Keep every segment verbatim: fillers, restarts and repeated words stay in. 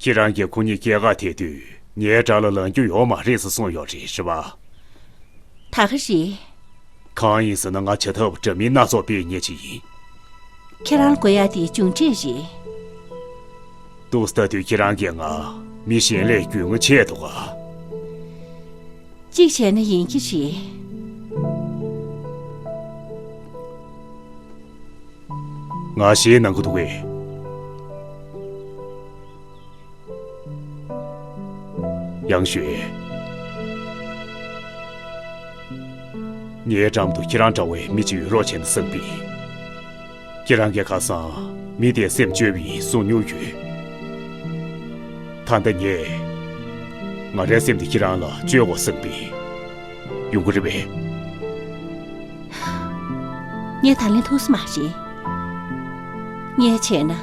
ཁྱེད་རང་གིས་ཁོ་གཉིས་སྐྱེལ་ག་ཐད་དུས་ངའི་དགྲ་ལ་ལངས་རྒྱུ་ཡོད་མ་རེད་ཟེར་གསུངས་ཡོད་རེད། རེད་པ། ད་ག་རེད། གང་ཡིན་ཟེར་ན། ང་བྱ་ཐབས་འདྲ་མིན་སྣ་ཚོགས་སྤེལ་མཁན་ཅིག་ཡིན། ཁྱེད་རང་ལ་དགོས་ཡ་དེ་མཇུག་འབྲས་རེད། འདུག་སེ་ལྟ་དུས་ཁྱེད་རང་གིས་ང་མི་གཞན་ལས་རྒྱུས་མངའ་ཆེ་འདུག་ག། གཅིག་བྱས་ན་ཡིན་གྱི་རེད། ང་ཞེད་སྣང་གི་འདུག་གས། ཡང་ཞུས། ངའི་འགྲམ་དུ་ཁྱེད་རང་འདྲ་བའི་མི་གཅིག་ཡོད་རོགས་བྱས་ན་བསམ་པས། ཁྱེད་རང་གིས་ཁ་སང་མི་དེའི་སེམས་བཅོས་པ་ཡིན་གསུངས་མྱོང་ཡོད། ད་ལྟ་ངས་ང་རའི་སེམས་དེ་ཁྱེད་རང་ལ་བཅོས་དགོས་བསམ་པས། ཡོང་གི་རེད་པས། ངས་ད་ལན་ཐུག་ས་མ་རེད། ངས་བྱས་ན།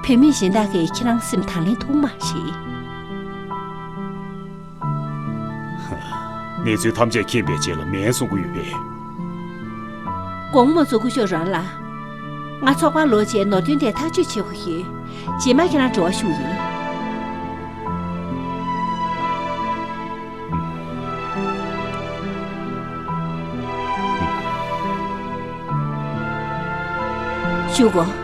བུད་མེད་གཞན་དག་གིས་ཁྱེད་རང་སེམས་ད་ལན་ཐུག་མ་རེད། གནས་ཚུལ་ཐམས་ཅད་མཁྱེན་པའི་རྗེས་ལ་མིན་གསུང་གི་ཡོད་པས། དགོང་མོ་མཛུབ་གུ་ཤོར་རང་ལ། ང་ཚོགས་པར་ལོག་རྗེས་ནོར་དོན་དེ་ཐག་གཅོད་བྱེད་དགོས་ཡོད། རྗེས་མ་ཁྱེད་རང་འབྲེལ་བ་ཞུ་ཡིན། ཞུ་གོ།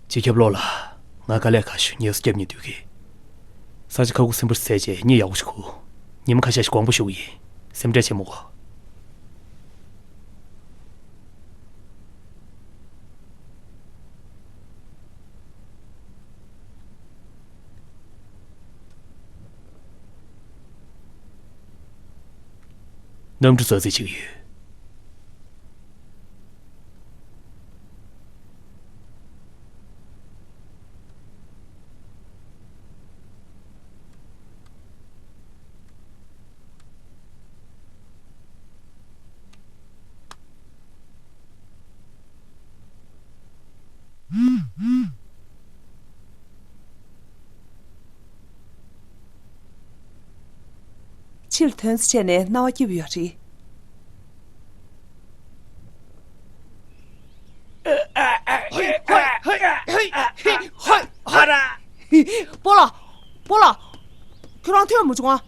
སྤྱི་ཁྱབ་བློ་ལ། ང་དཀའ་ལས་ཁག་ཤོས་ཉེས་སུ་སྐྱབས་ཉེ་དུས་ཀྱི། ས་ཆ་ཁ་ཁུག་སིམ་པོར་བཟས་རྗེས་གཉིད་ཡག་པོ་ཞིག་ཁུག་ཉི་མ་ཁ་ཤས་ཤིག་དགོངས་པ་ཞུ་གི་ཡིན། སེམས་ཁྲལ་བྱེད་མི་དགོས། གནམ་གྲུ་ཙག་ཙིག་ཅིག་ཡོད། ཕྱིར་དོན་ཚུལ་བྱས་ནས་སྣང་བ་སྐྱིད་པོ་ཡོད་རེད། སྤོ་ལགས། སྤོ་ལགས། ཁྱོད་རང་ཐོན་མ་བྱུང་ཨ།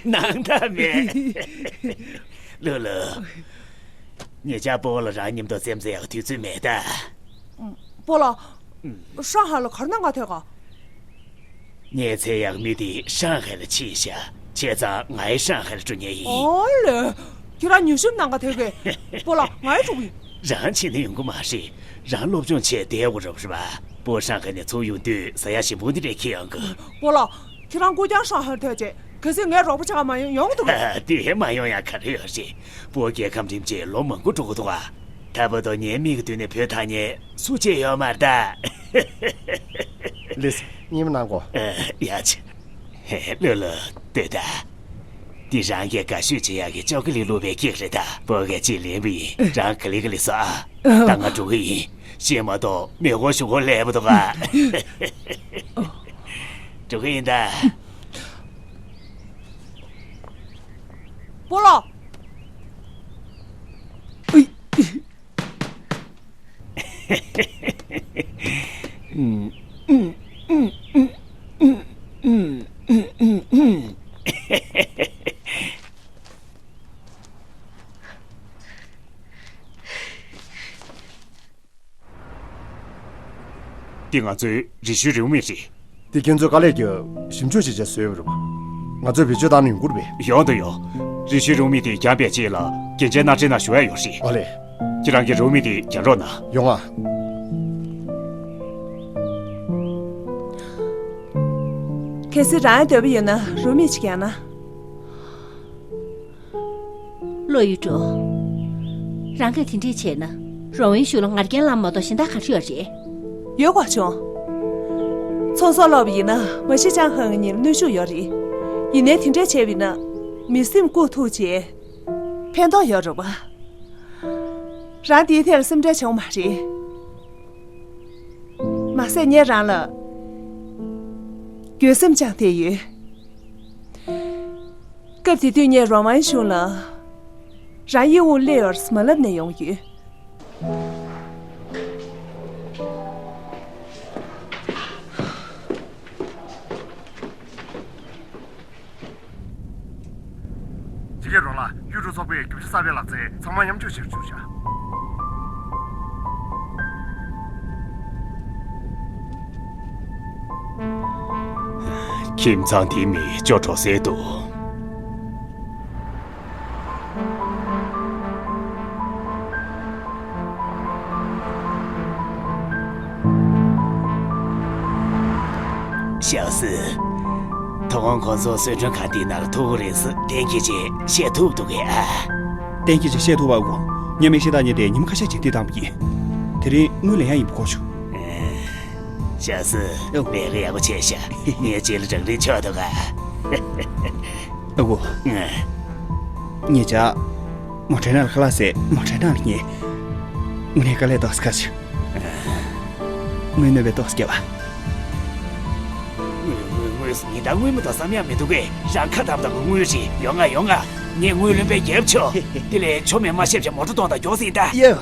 སྣང་དག་མེད། ལོ་ལོ། ངེད་ཅག་སྤོ་ལགས་རང་མཉམ་དུ་རྩེད་མོ་རྩེ་ཡག་དུས་ཚོད་མེད་ད། སྤོ་ལགས། ཧྲང་ཧའེ་ལ་ག་རེ་གནང་ག་ཐད་ག་ངའི་ཚེ་ཡག་མི་དེ་ཧྲང་ཧའེ་ལ་ཕྱིན་ཤག་བྱས་ཙང་ང་ཡི་ཧྲང་ཧའེ་ལ་འགྲོ་མཁན་ཡིན། ཨོ་ལེ། ཁྱེད་རང་མྱུལ་ཞིབ་གནང་ག་ཐད་ག་སྤོ་ལགས་ང་ཡི་འགྲོ་གི་ཡིན། རང་ཕྱིན་ན་ཡོང་གི་མ་རེད། རང་སློབ་སྦྱོང་བྱས་བསྡད་དགོས་རེད་པ། སྤོ་ཧྲང་ཧའེ་ནས་ཚུར་ཡོང་དུས་ཟ་ཡག་ཞིམ་པོ་འདི་འདྲས་འཁྱེར་ཡོང་གི་སྤོ་ལགས། ཁྱེད་རང་སྐུ་རྐྱང་ཧྲང་ཧའེ་ལ་ཐད་བྱས། གལ་སྲིད་ངས་རོགས་པ་བྱེད་ག་མ་ཡོང་ཡོང་གི་འདུག་གས། ཨ། དེ་མ་ཡོང་ཡག་ག་རེ་ཡོད་རེད། སྤོ་རྒྱལ་ཁམས་འགྲིམས་བྱས་ལོ་མང་པོ་འགྲོ་གི་འདུག་ག་ད་བར་དུ་ངའི་མིག་གི་མདུན་ནས་བུད་ཐག་ཉེ་སུ་གཅིག་ཡོད་མ་རེད་ད། ལིས། གཉིད་མ་གནང་གོ། ཨ། ཡ་ཆེ། ཧེ། ལོ་ལོ། ལྟོས་ད། འདི་རང་གིས་དགའ་ཤོས་བྱེད་ཡག་གི་ཅོ་ཀི་ལི་བླུགས་པའི་ཀེག་རེད་ད། སྤོ་གིས་གཅིག་ལེན་པ་ཡིན། རང་ག་ལེ་ག་ལེ་ཟ་ཨ། ད་ང་འགྲོ་གི་ཡིན། བཤད་མ་གཏོགས་མེ་འཁོར་གཞུག་གུ་སླེབས་འདུག་ག་འགྲོ་གི་ཡིན་ད། སྤོ་ལགས། འདི་ང་ཚོའི་རི་ཤུལ་རེའུ་མིག་རེད། འདི་ཁྱེད་ཚོས་དཀའ་ལས་བརྒྱབ་ཞིབ་འཇུག་བྱས་བྱས་བཟོས་པ་རེད་པ། ང་ཚོས་བེད་སྤྱོད་བཏང་ན་ཡོང་གི་རེད་པས། ཡོང་དང་ཡོང་། རི་ཤུལ་རེའུ་མིག་དེ་རྒྱང་འཕེན་ཆེད་ལ་རྒྱན་ཆའི་སྣ་ཁྲིད་ནང་ཞུགས་ཡག་ཡོད་རེད། ཨ་ལས། ཁྱེད་རང་གིས་རེའུ་མིག་དེ་རྒྱག་རོགས་གནང་། ཡོང་ང་། གལ་སྲིད་རང་འདོད་པ་ཡོད་ན་རེའུ་མིག་ཅིག་རྒྱག་ན། བློ་ཡུལ་འགྲོ། རང་གིས་དེ་འདྲས་བྱས་ན། རོང་བའི་ཤུལ་ལ་ངར་རྒྱན་ལངས་མ་གཏོགས་གཞན་དག་ག་རེ་ཡོད་རེད། ཡོད་གོ་བྱུང་། ཚོང་ཟོག་སློག་པ་ཡིན་ན་མ་གཞི་ཅང་ཧང་གཉིས་ལ་གནོན་ཤུགས་ཡོད་རེད། ཡིན་ནའི་དེ་འདྲས་བྱས་པ་ཡིན་ན། མི་སེམས་ལྐུགས་ཐུབ་བྱས། ཕན་ཐོགས་ཡོད་རེད་པ། རང་དེའི་ཐད་ལ་སེམས་ཁྲལ་བྱེད་དགོས་མ་རེད། མ་ཟད་ངས་རང་ལ། འགྱོད་སེམས་བཅངས་བསྡད་ཡོད། སྐབས་དེ་དུས་ངས་རོ་མན་གཞུང་ལ། རང་ཡིད་འོང་སླེབས་ཡོད་མ་ལབ་ནས་ཡོང་ཡོད། སྤྱི་ཁྱབ་རོ་ལགས། གཡུ་འབྲུག་ཚོགས་པས་རྒྱུ་ཆ་གསར་པའི་ལག་རྩལ་ཚང་མ་མཉམ་སྤྱོད་བྱེད་རུ་བཅུག་བཞག་ཁྱིམ་ཚང་འདིའི་མི་སྐྱོ་བྲོ་སེ་འདུག་ཞའོ་སི། དོ་དགོང་ཁོང་ཚོ་གསོལ་མགྲོན་ཁང་འདིའི་ནང་ལ་ཐུག་གི་རེད་ཟེར་གཏན་འཁེལ་ཅིག་བཤད་ཐུབ་འདུག་གས་ཨ། གཏན་འཁེལ་ཅིག་བཤད་ཐུབ་པ་དགོས། ངས་མིག་ཤེལ་བཏགས་ཉིན་དེ་ཉི་མ་ཁ་ཤས་ཅིག་འདི་བཏང་བ་ཡིན། དེ་རིང་དངུལ་ལེན་ཡག་ཡིན་པ་གོ་བྱུང་། ཞའོ་སི། ཨོ། ལས་ཀ་ཡག་པོ་བྱས་ཤག་ངའི་རྗེས་ལ་རང་རེད་ཆོག་འདུག་ག་ཨ་ཁུ། ཨ། ངེད་ཅག་མོ་ཊའི་ནང་ལ་ཁ་ལག་བཟས། མོ་ཊའི་ནང་ལ་ཉལ། དངོས་གནས་དཀའ་ལས་ཏོག་ཙམ་ཁག་བྱུང་། དངུལ་གནོད་པས་ཏོག་ཙམ་བརྒྱབ་པ། དངུལ་དངུལ་དངུལ་ཉིན་ལྟར་དངུལ་མི་འདུག་བསམ་ཡག་མི་འདུག་གས། རང་ཁ་བརྡབ་བརྡབ་གི་དངུལ་རེད། ཡོང་ང་ཡོང་ང་། ངས་དངུལ་ལོན་པའི་རྒྱབ་ཆོག་དེ་ལས་ཆོ་མེད་མ་ཤེས་བྱས་མོ་ཊ་གཏོང་དང་མགྱོགས་ཟིན་ད། ཡ།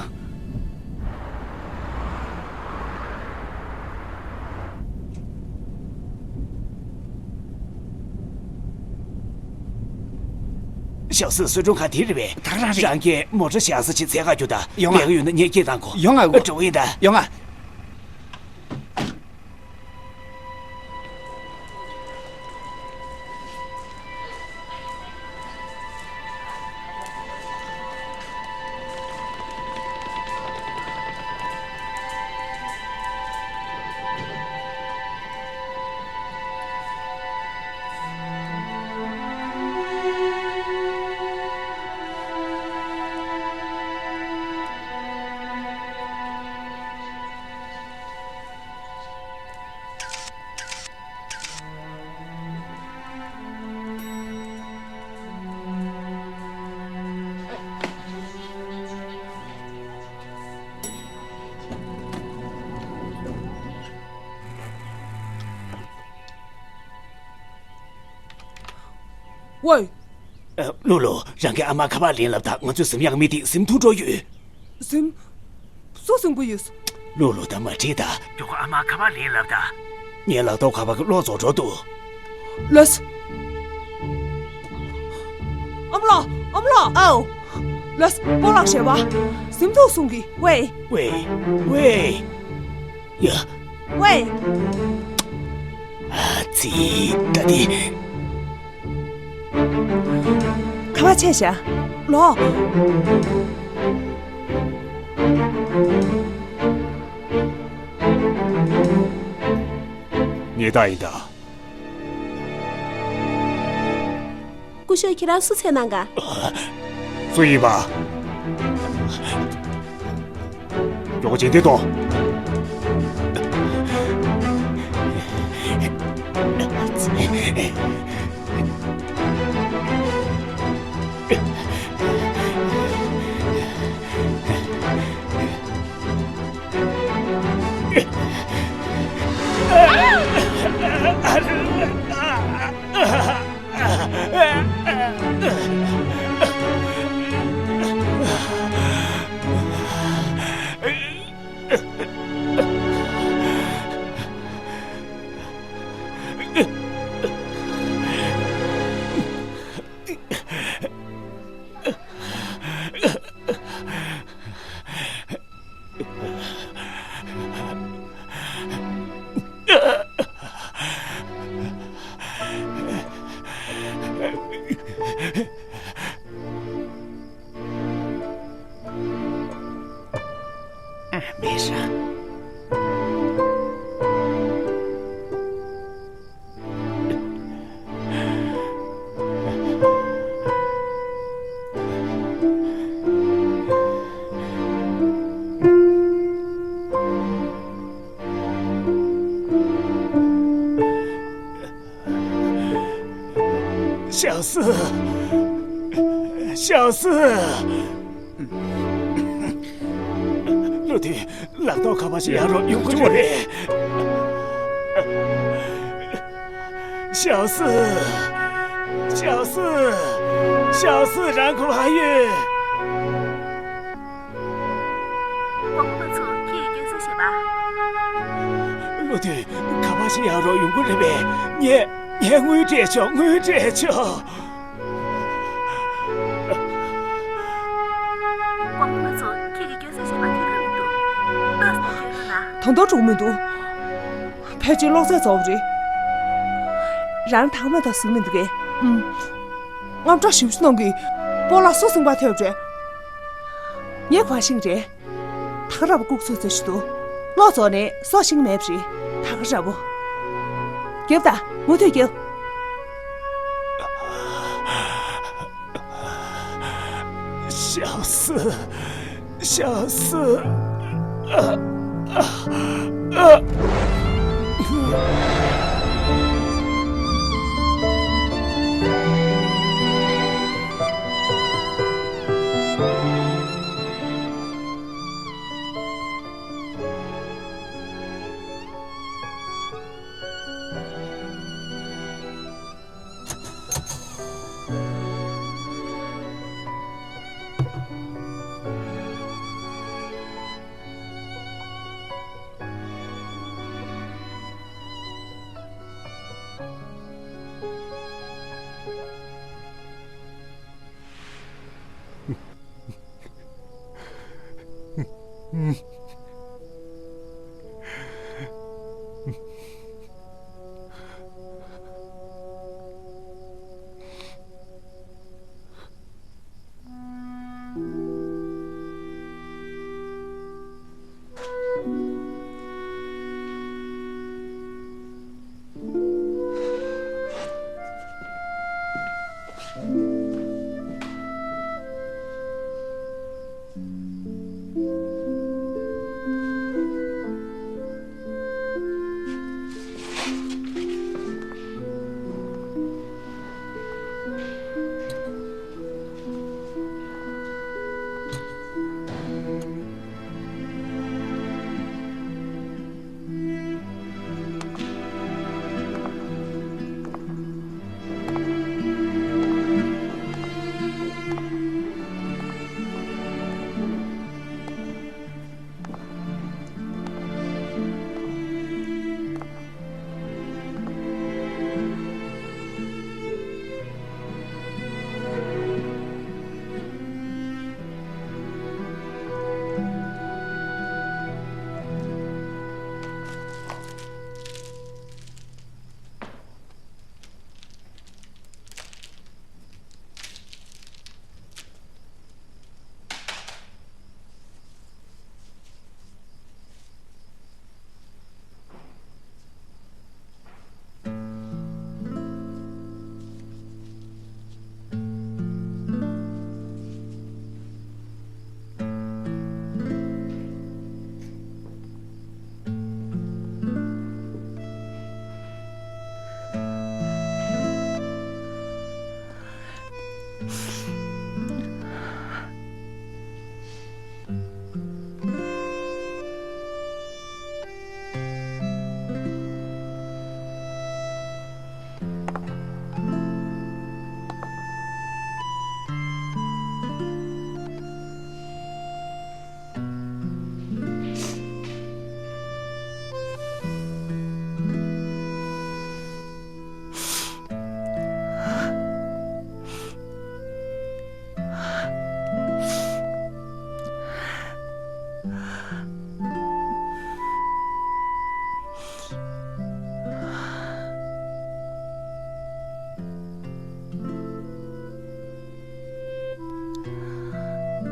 ཞའོ་སི། གསོལ་མགྲོན་ཁང་དེ་རེད་པས། ད་ག་རང་རེད། རང་གིས་མོ་ཊ་ཞག་ས་ཅིག་འཚོལ་ག་རྒྱུགས་དང་། ཡོང་ང་། ལས་ཀ་ཡོད་ན་ངས་སྐད་བཏང་དགོས། ཡོང་ང་། ཨ། འགྲོ་གི་ཡིན་ད། ཡོང་ང་། ཝེ། ཨ། ལུ་ལུ། རང་གི་ཨ་མ་ཁ་པར་ལེན་ལབ་དང་། ང་ཚོའི་གཟིམ་ཡག་མི་དེ་གཟིམ་ཐུག་འགྲོ་ཡོད། གཟིམ། སུ་གཟིམ་གི་ཡོད། ལུ་ལུ་ད་མ་དྲིས་ད། ཁྱོ་ག་ཨ་མ་ཁ་པར་ལེན་ལབ་ད། ངའི་ལག་ཐོག་ཁ་པར་གི་གློག་རྫོགས་འགྲོ་འདུག་ལགས། ཨ་མ་ལགས། ཨ་མ་ལགས། ཨའོ། ལགས། སྤོ་ལགས་ཞེས་པ། གཟིམ་འདུག་གསུང་གི། ཝེ། ཝེ། ཝེ། ཡ། ཝེ། ཨ་ཙི། ད་དེ། ཁ་པར་ཆད་བཞག་ལོ། ངེས་རྟགས་ཡིན་ད། སྐུ་ཞབས། ཁྱེད་རང་སུ་འཚོལ་གནང་ག་སུ་ཡིན་པ། མགྱོགས་པོ་བྱས་འདི་གཏོང་། མེད་ཤག་ཞའོ་སུ། ཞའོ་སུ། བློ་མཐུན། ལག་ཐོག་ཁ་པར་ཞིག་ཡར་རོགས་ཡོང་གི་རེད་པས། ཞའོ་སུ། ཞའོ་སུ། ཞའོ་སུ། རང་གི་བ་ཡོད། དགོངས་པ་མ་ཚོམས། ཁྱེད་ཀྱིས་སྐྱོན་བརྗོད་བྱེད་པ། བློ་མཐུན། ཁ་པར་ཞིག་ཡར་རོགས་ཡོང་གི་རེད་པས། ངས། ངས་དངུལ་སྤྲད་ཆོག་དངུལ་སྤྲད་ཆོག་དགོངས་པ་མ་ཚོམས། ཁྱེད་ཀྱིས་སྐྱོན་བརྗོད་བྱེད་པ་ཐད་ཀར་མི་འདུག་ཏོག་ཙམ་སྐྱོན་བརྗོད་གནང་། ད་དུང་འགྲོ་གི་མི་འདུག་ཕལ་ཆེར་གློག་རྫས་རྫོགས་པ་རེད། རང་དང་མ་དང་ཟིན་མི་འདུག་གས། ཨུམ། དངངས་སྐྲག་ཞེ་པོ་ཅིག་གནང་གི། སྤོ་ལགས་སུ་གཟིམ་པར་ཐོན་པ་རེད། ངས་ག་པར་ཤེས་ཀྱི་རེད། ད་ག་རང་ལྐུགས་ཚོད་ཚོད་ཞིག་འདུག་གློག་རྫོགས་ནས་སུ་ཤེས་ཀྱི་མེད་པ་རེད། ད་ག་རང་། རྒྱབ་དང་། མུ་མཐུད་རྒྱབ། ཞའོ་སུ། ཞའོ་སུ། ཨ། ཨ། ཨ།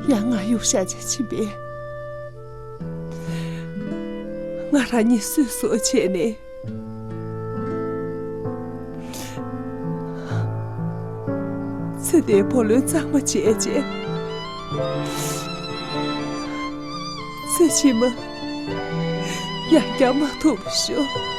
ཡང་ང་གཡུག་བཞག་བྱས་ཕྱིན་པས། ང་རང་ཉིད་སུས་གསོ་བྱས་ནས། ཚེ་འདིའི་བུ་ལོན་གཙང་མ་བྱས་རྗེས། ཚེ་ཕྱི་མ་ཡང་བསྐྱར་མ་ཐུག་པར་ཤོག།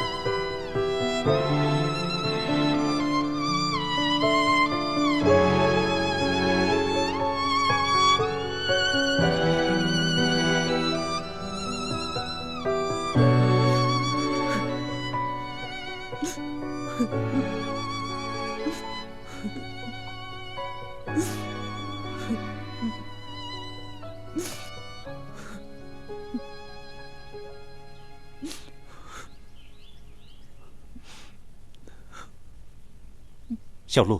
ཞའོ་ལུ།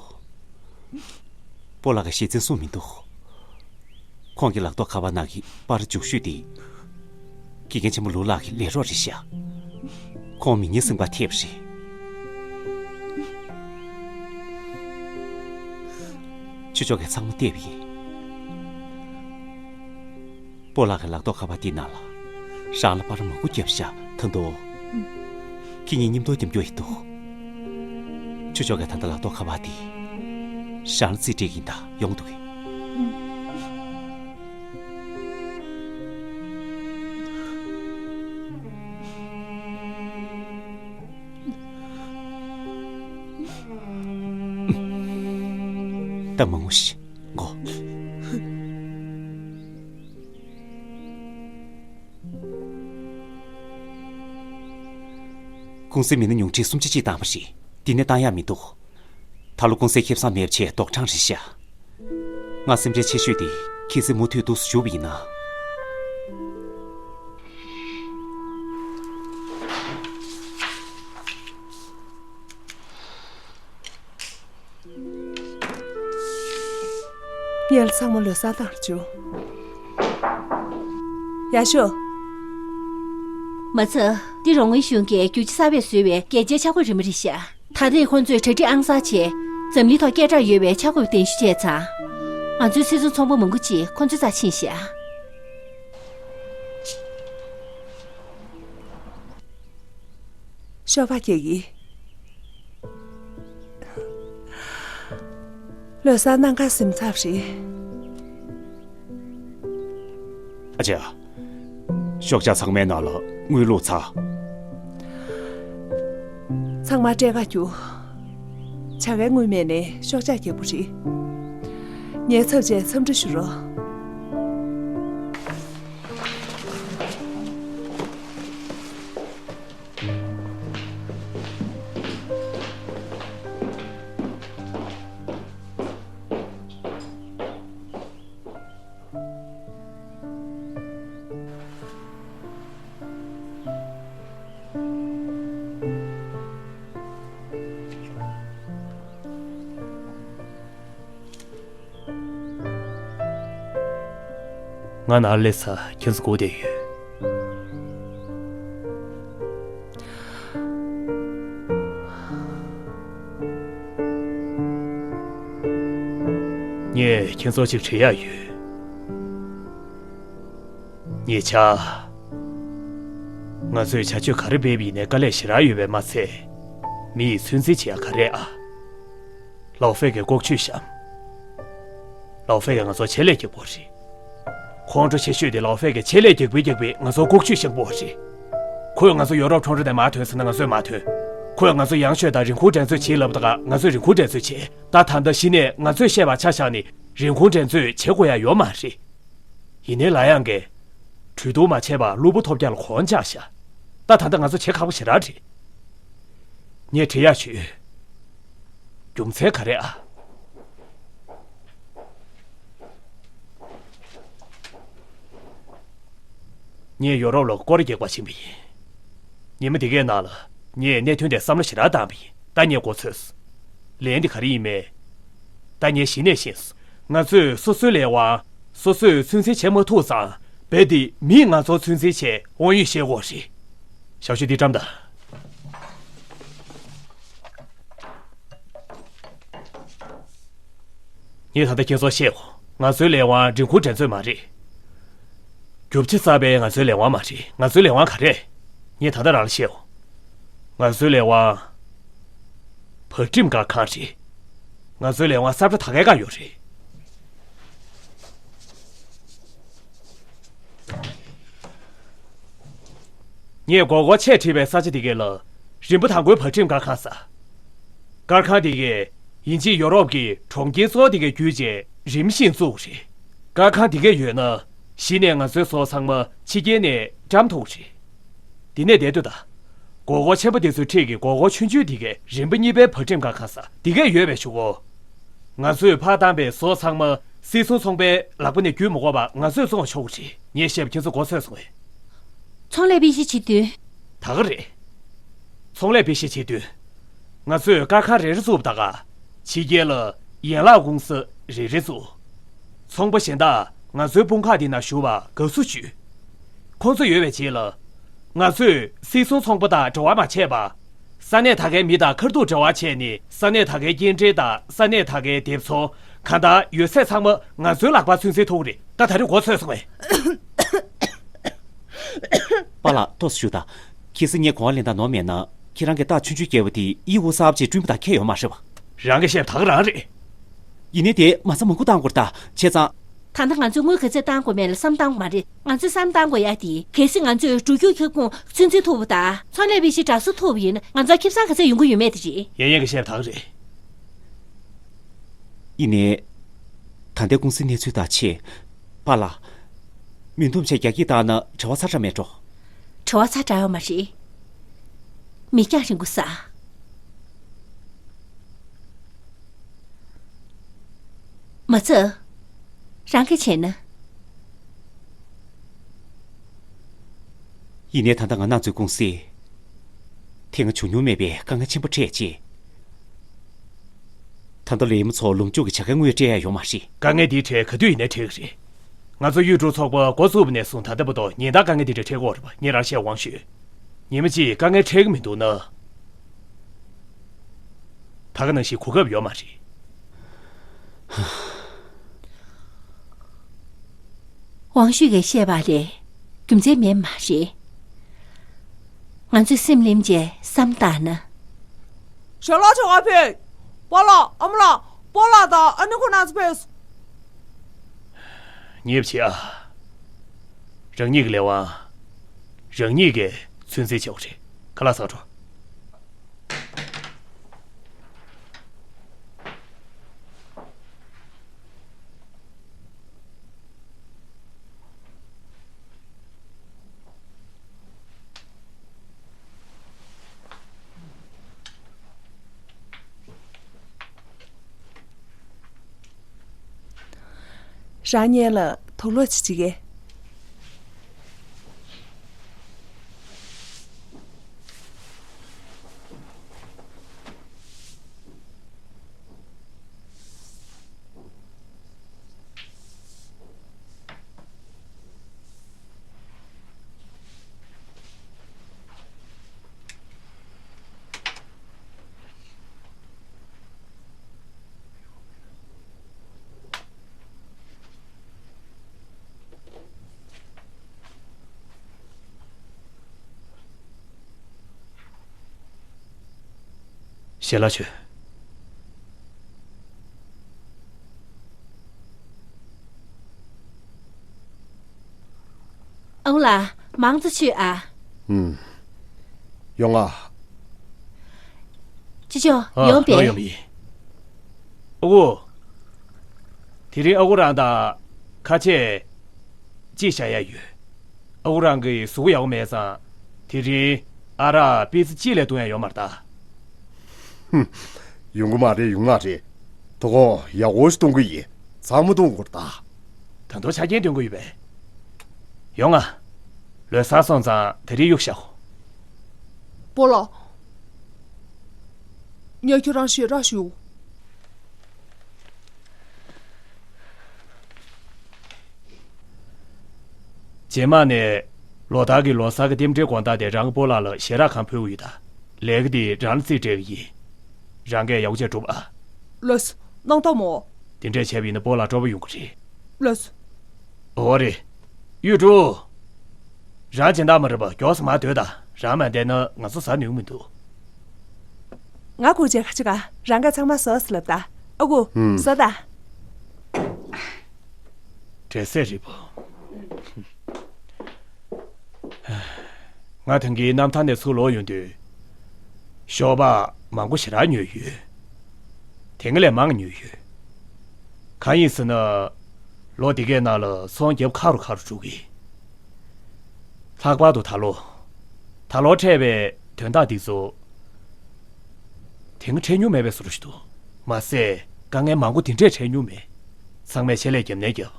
སྤོ་ལགས་ཀྱིས་ཞེ་བཙན་གསུངས་མི་འདུག། ཁོང་གི་ལག་ཐོགས་ཁ་པར་ནང་གི་པར་མཇུག་ཤོས་དེ། དགེ་རྒན་ཆེན་མོ་ལུའུ་ལགས་ཀྱི་ལས་རོགས་རེད་ཤག། ཁོང་མི་ཉན་སེམས་ཁར་ཐེབས་པ་རེད། ཆོས་ཕྱོགས་ཀྱིས་ཚང་མ་བལྟས་པ་ཡིན། སྤོ་ལགས་ཀྱི་ལག་ཐོགས་ཁ་པར་དེའི་ནང་ལ། རང་ལ་པར་མང་པོ་བརྒྱབ་ཤག། ད་དུང་། ཁྱེད་གཉིས་མཉམ་དུ་མཉམ་སྐྱོར་ཡིན་འདུག། ཆོས་ཕྱོགས་ཀྱིས་ད་ལྟ་ལག་ཐོགས་ཁ་པར་དེ། རང་ལ་རྩིས་སྤྲད་ཀྱིན་ད་ཡོང་འདུག་གས། ད་མང་པོ་ཞིག་གོ། ཀུང་སིའི་མི་སྣ་ཉུང་འཕྲི་སུམ་ཅུ་ཅིག་བཏང་བ་རེད། འདི་ནས་བཏང་ཡག་མི་འདུག། ད་ལོ་ཀུང་སིའི་ཁེ་བཟང་མེད་པ་བྱས་རྡོག་གྲང་རེད་ཤག། ང་སེམས་ཁྲལ་ཆེ་ཤོས་དེ་ཁྱེད་ཚོས་མུ་མཐུད་འདུག་སེ་བཞུགས་པ་ཡིན་ན། ངས་ཚང་མ་ལོ་གསར་བཏང་བཅུག། ཡག་ཤོས། མ་ཚད། འདི་རོང་བའི་གཞུང་གིས་རྒྱུ་ཆ་གསར་པས་བཟོས་པའི་རྒྱལ་སྤྱིའི་ཆས་གོས་རིན་པོ་རེད་ཤག། ད་རེས་ཁོང་ཚོས་གྲ་སྒྲིག་ཨང་གསར་བྱས། འཛམ་གླིང་ཐོག་སྐད་གྲགས་ཡོད་པའི་ཆས་གོས་གདན་ཞུ་བྱས་ཙང་། ང་ཚོའི་སྲིད་ཚོང་ཚོང་པ་མང་པོ་ཅིག་ཁོང་ཚོའི་རྩར་ཕྱིན་ཤག། ཤོག་པ་རྒྱག་གི། ལོ་གསར་གནམ་གང་སེམས་འཚབ་རེད། ཨ་ཅེ། ཤོག་བྱང་ཚང་མའི་ནང་ལ་དངུལ་བླུགས་ཚར། ཚང་མ་སྤྲད་ག་རྒྱུགས། བྱ་དགའི་དངུལ་མེད་ནའི་ཤོག་བྱང་རྒྱག་པོ་རེད། ངའི་ཚབ་བྱས་འཚམས་འདྲི་ཞུ་རོགས། ང་ནཱ་སླེབས་ཚར། ཁྱེད་ཚོ་སྒུག་བསྡད་ཡོད། ངས་ཁྱེད་ཚོར་ཅིག་དྲི་ཡག་ཡོད། ཉེ་ཆར། ང་ཚོས་བྱ་སྤྱོད་ག་རེ་འབད་པ་ཡིན་ནའི་དཀའ་ལས་ཞེ་དྲག་ཡོད་པས་མ་ཚད། མི་ཡིས་ཚོད་འཛིན་བྱེད་ཡག་ག་རེ་ཨ། ལའོ་ཧྥེ་གིས་ལྐོག་ཇུས་བཤམས། ལའོ་ཧྥེ་གིས་ང་ཚོར་ཆེད་ལས་རྒྱག་པ་རེད། ཁོང་ཁྲོ་ཆེ་ཤོས་དེ་ལའོ་ཧྥེ་གིས་ཆེད་ལས་རྒྱག་པའི་རྒྱག་པའི་ང་ཚོར་ལྐོག་ཇུས་བཤམས་པ་རེད། ཁོས་ང་ཚོ་ཡོ་རོབ་ཁྲོམ་ར་ནས་མར་ཐོན་ཟེར་ན་ང་ཚོས་མར་ཐོན། ཁོས་ང་ཚོ་ཡང་ཤོས་དང་རིན་གོང་འགྲན་རྩོད་བྱེད་ལབ་ད་ག་ང་ཚོས་རིན་གོང་འགྲན་རྩོད་བྱེད། ད་ད་ལྟ་གཞི་ནས་ང་ཚོས་བཤད་པ་ཆ་བཞག་ནས་རིན་གོང་འགྲན་རྩོད་བྱེད་དགོས་ཡག་ཡོད་མ་རེད། ཡིན་ནའི་ལ་ཡང་གིས། གྲོས་བསྡུར་མ་བྱས་པར་གློ་བུར་ཐོལ་རྒྱག་ལ་གོང་བཅག་ཤག། ད་ད་ལྟ་ང་ཚོ་བྱེད་ཁག་པོ་ཞེ་དྲག་རེད། ངས་དྲི་ཡག་ཞུས། རྒྱུ་མཚན་ག་རེ་ཨ། ངས་ཡོ་རོབ་ལ་སྐོར་ར་རྒྱག་པར་ཕྱིན་པ་ཡིན། ཉི་མ་འདི་གའི་ནང་ལ་ངས་གནད་དོན་དེ་བསམ་བློ་ཞེ་དྲག་བཏང་པ་ཡིན། ད་ངས་མགོ་ཚོས། ལན་འདི་ག་རེ་ཡིན་མེད། ད་ངས་གཞི་ནས་ཤེས་སོང་། ང་ཚོས་སོ་སོའི་ལས་དབང་སོ་སོས་ཚོད་འཛིན་བྱེད་མ་ཐུབ་ཙང་རྦད་དེ་མིས་ང་ཚོར་ཚོད་འཛིན་བྱས་དབང་ཡོད་བཤད་དགོས་རེད། ཞའོ་ཞུས་འདི་བཀྲམ་དང་། ངས་ད་ལྟ་ཁྱེད་ཚོར་བཤད་དགོས། ང་ཚོའི་ལས་དབང་འབྲིང་ཁུངས་འགྲན་རྩོད་མ་རེད། རྒྱུ་ཆ་གསར་པའི་ང་ཚོའི་ལས་དབང་མ་རེད། ང་ཚོའི་ལས་དབང་ག་རེ་རེད། ངས་ད་ལྟ་རང་ལ་བཤད་འོ། ང་ཚོའི་ལས་དབང་བག་གྲིམ་སྒར་ཁང་རེད། ང་ཚོའི་ལས་དབང་ས་ཁྲ་ད་གའི་སྒང་ཡོད་རེད། ངས་སྒོར་སྒོར་ཆེད་བྲིས་པའི་ས་ཆ་དེ་གའི་ལ་རིམ་པ་དང་པོའི་བག་གྲིམ་སྒར་ཁང་ཟེར། སྒར་ཁང་དེ་གའི་ཡིན་གཅིག་ཡོ་རོབ་ཀྱི་གྲོང་ཁྱེར་གཙོ་བོ་དེ་གའི་བརྒྱུད་བྱས་རིམ་བཞིན་བཙུགས་རེད། སྒར་ཁང་དེ་གའི་ཡོད་ན་གཞི་ནས་ང་ཚོའི་ཟོག་ཚང་མ་ཕྱི་རྒྱལ་ནས་བཀྲམ་ཐུབ་རེད། དེ་ནས་བསྡད་དུས་ད། སྒོར་སྒོར་ཆེན་པོ་དེ་ཚོའི་འཁྲིས་ཀྱི་སྒོར་སྒོར་ཆུང་ཆུང་དེ་གའི་རིམ་པ་གཉིས་པའི་བག་གྲིམ་སྒར་ཁང་ཟེར་དེ་གའི་ཡོད་པའི་གཞུག་གུ། ང་ཚོས་ཕར་བཏང་པའི་ཟོག་ཚང་མ་སིལ་ཚོང་ཚོང་པའི་ལག་པ་ནས་བརྒྱུད་མི་དགོས་པར་ང་ཚོས་བཙོང་ཆོག་གི་རེད། ངས་བཤད་པ་ཁྱེད་ཚོ་མགོ་ཚོས་སོང་ངས། ཚོང་ལས་དཔེ་གཞི་བྱེད་དུས། ད་ག་རེད། ཚོང་ལས་དཔེ་གཞི་བྱེད་དུས། ང་ཚོས་སྒར་ཁང་རེ་རེ་བཙུགས་པ་ད་ག་ཕྱི་རྒྱལ་ལ་ཡན་ལག་ཀུང་སི་རེ་རེ་བཙུགས། ཚོང་པ་གཞན་དག་ང་ཚོའི་དཔུང་ཁག་འདི་ནང་ཞུགས་པར་དགའ་བསུ་ཞུས། ཁོང་ཚོ་ཡོད་པའི་རྗེས་ལ། ང་ཚོས་སིལ་ཚོང་ཚོང་པ་དང་འབྲེལ་བ་མ་བྱས་པར། ས་གནས་ད་གའི་མི་དང་ཁ་ཐུག་འབྲེལ་བ་བྱས་ནས་ས་གནས་ད་གའི་སྐྱེལ་འདྲེན་དང་ས་གནས་ད་གའི་སྡེབ་ཚོང་གང་ལྟར་ཡོད་ཚད་ཚང་མ་ང་ཚོའི་ལག་པར་ཚུད་འཛིན་ཐུབ་ཀྱི་རེད། ད་ད་རེས་མགོ་ཚོས་སོང་ངས། པཱ་ལགས་ཏོག་ཙམ་བཞུགས་དང་། ཁྱེད་ཚོས་ངས་གོ་བ་ལེན་སྟངས་ནོར་མེད་ན། ཁྱེད་རང་གིས་རྟགས་ཆུང་ཆུང་བརྒྱབ་པ་དེ་གཡུག་གུ་གསར་པ་ཅིག་བསྐྲུན་པ་དང་ཁྱད་ཡོད་མ་རེད་པ། རང་གིས་བཤད་པ་ད་ག་རང་རེད། ཡིན་ནའི་དེ་མ་རྩ་མང་པོ་བཏང་དགོས་རེད་ད་བྱས་ཙང་། ད་ལྟ་ང་ཚོས་དངུལ་ག་ཚད་བཏང་དགོས་མེད་ལ་བསམ་བཏང་དགོས་མ་རེད། ང་ཚོས་བསམ་བཏང་དགོས་ཡ་དེ་གལ་སྲིད་ང་ཚོས་འགྲོ་རྒྱུག་ཁྱབ་ཁོངས་ཚོད་འཛིན་ཐུབ་པ་དང་ཚོང་ལས་དཔེ་གཞི་འདྲ་བཟོ་ཐུབ་པ་ཡིན་ན་ང་ཚོར་ཁེ་བཟང་ག་ཚད་ཡོང་གི་ཡོད་མེད་དེ་རེད། ཡན་ཡན་གྱིས་བཤད་པ་ད་ག་རེད། ཡིན་ནའི། ད་ལྟའི་ཀུང་སིའི་གནས་ཚུལ་དང་ཕྱེ། པཱ་ལགས། མི་འདུམ་ཆེད་རྒྱ་སྐྱེད་བཏང་ན་བྲེལ་བ་ཚ་དྲགས་མེད་འགྲོ། བྲེལ་བ་ཚ་དྲགས་ཡོད་མ་རེད། མི་རྒྱང་རིང་པོ་ཟ། མ་ཚད། རང་གིས་བྱས་ན། ཡིན་ནའི་ད་ལྟ་ང་རང་ཚོའི་ཀུང་སི། དེ་སྔ་བྱུང་མྱོང་མེད་པའི་དཀའ་ངལ་ཆེན་པོ་འཕྲད་རྗེས། ད་ལྟ་ལས་མི་ཚོ་ལོངས་སྤྱོད་ཀྱི་བྱ་དགའ་དངུལ་སྤྲད་ཡ་ཡོད་མ་རེད། དཀའ་ངལ་འདིའི་གྲས་ག་དུས་ཡིན་ནའི་འཕྲད་ཀྱི་རེད། ང་ཚོ་གཡུ་འབྲུག་ཚོགས་པ་འགོ་བཙུགས་པ་ནས་བཟུང་ད་ལྟ་བར་དུ་ཉིན་ལྟར་དཀའ་ངལ་འདི་འདྲ་འཕྲད་ཀྱི་ཡོད་རེད་པ། ངས་རང་བཤད་དབང་ཞུས། ཉི་མ་གཅིག་དཀའ་ངལ་འཕྲད་ཀྱི་མི་འདུག་ན། ད་ག་ནང་བཞིན་གོ་སྐབས་ཡོད་མ་རེད། དབང་ཞུས་ཀྱིས་བཤད་པ་ལས་རྒྱུ་མཚན་མེད་མ་རེད། ང་ཚོས་སེམས་གླིམ་བྱས་བསམ་བཏང་ན། ཞལ་ལག་མཆོད་གར་ཕེབས། པཱ་ལགས། ཨ་མ་ལགས། པཱ་ལགས་དང་ཨ་ནེ་ཁོང་རྣམ་ཚོ་ཕེབས། ཉེས་པ་བྱེད་ཨ། རང་ཉིད་ཀྱི་ལས་དབང་རང་ཉིད་ཀྱིས་ཚོད་འཛིན་བྱེད་དགོས་རེད། ཁ་ལག་ཟ་འགྲོ། རང་ཉིད་ལ་དུག་ལོག་ཅིག་བྱེད་ཀྱི། ཞལ་ལག་མཆོད། ཨང་ལགས། མང་དུ་མཆོད་ཨ། ཨུམ། ཡོང་ང་། ཅི་ཅོ། ཨ། ཡོང་པས། ཡོང་ཡོང་པས། ཨ་ཁུ། དེ་རིང་ཨ་ཁུ་རང་དང་ཁ་ཆད་གཅིག་བཞག་ཡ་ཡོད། ཨ་ཁུ་རང་གི་གཟུགས་པོ་ཡག་པོ་མེད་ཙང་། དེ་རིང་ཨ་རག་པི་ཙི་གཅིག་ལས་བཏུང་ཡ་ཡོད་མ་རེད་ད། ཧུམ། ཡོང་གི་མ་རེད། ཡོང་ང་རེད། དོ་དགོང་ཡག་པོ་ཞིག་གཏོང་གི་ཡིན། ཚང་མ་གཏོང་དགོས་རེད་ད། ད་དུང་ཆ་རྐྱེན་འདོན་དགོས་ཡོད་པས། ཡོང་ང་། ལོ་གསར་སོང་ཙང་དེ་རིང་གཡུག་བཞག་གོ། པཱ་ལགས། ངས་ཁྱོད་རང་ཞལ་རག་ཞུ། རྗེས་མ་ནས་ལོ་ལྟར་གྱི་ལོ་གསར་གྱི་རྟེན་འབྲེལ་དགོང་དག་དེ་རང་གི་སྤོ་ལགས་ལ་ཞལ་རག་གང་ཕུལ་གྱི་ཡོད་ད། ལས་ཀ་དེ་རང་ལ་རྩིས་སྤྲད་ཀྱི་ཡིན། རང་གིས་ཡག་པོ་བྱས་སྒྲུབ་ཨ། ལགས་སོ། གནང་དང་མོ། དེ་འདྲས་བྱས་པ་ཡིན་ན་སྤོ་ལགས་སྤྲོ་པོ་ཡོང་གི་རེད། ལགས་སོ། འོ་རེད། གཡུ་སྒྲོན། རང་སྦྱིན་བདག་མ་རེད་པ། མགྱོགས་སེ་མར་སྡོད་དང་། རང་མ་བསྡད་ན་ང་ཚོ་ཟ་ནུས་མི་འདུག་ང་སྒུག་བྱས་ག་ཅི་ག་རང་གིས་ཚང་མ་བཟོས་ཟེར་ལབ་ད། ཨ་ཁུ། ཨུམ། བཟོ་ད། འདྲེ་སྲས་རིལ་བུ། ང་ཐང་གི་གནམ་ཐང་ནས་ཚུར་ལོག་ཡོང་དུས། ཤོག་སྦག་མང་པོ་ཞེ་དྲག་ཉོས་ཡོད། དེ་སྔ་ལས་མང་ཉོས་ཡོད། གང་ཡིན་ཟེར་ན། ལོ་འདི་གའི་ནང་ལ་ཚོང་རྒྱབ་ཁ་རུ་ཁ་རུ་འགྲོ་གི། ལྷག་པར་དུ་ད་ལོ། ད་ལོ་འཕྲད་པའི་དོན་དག་འདི་ཚོ། དེ་སྔ་འཕྲད་མྱོང་མེད་པའི་བཟོ་འདྲ་ཞིག་འདུག་མ་ཟད་དཀའ་ངལ་མང་པོ་འདི་འདྲས་འཕྲད་མྱོང་མེད། ཚང་མས་ཆེད་ལས་རྒྱབ་ནས་རྒྱབ།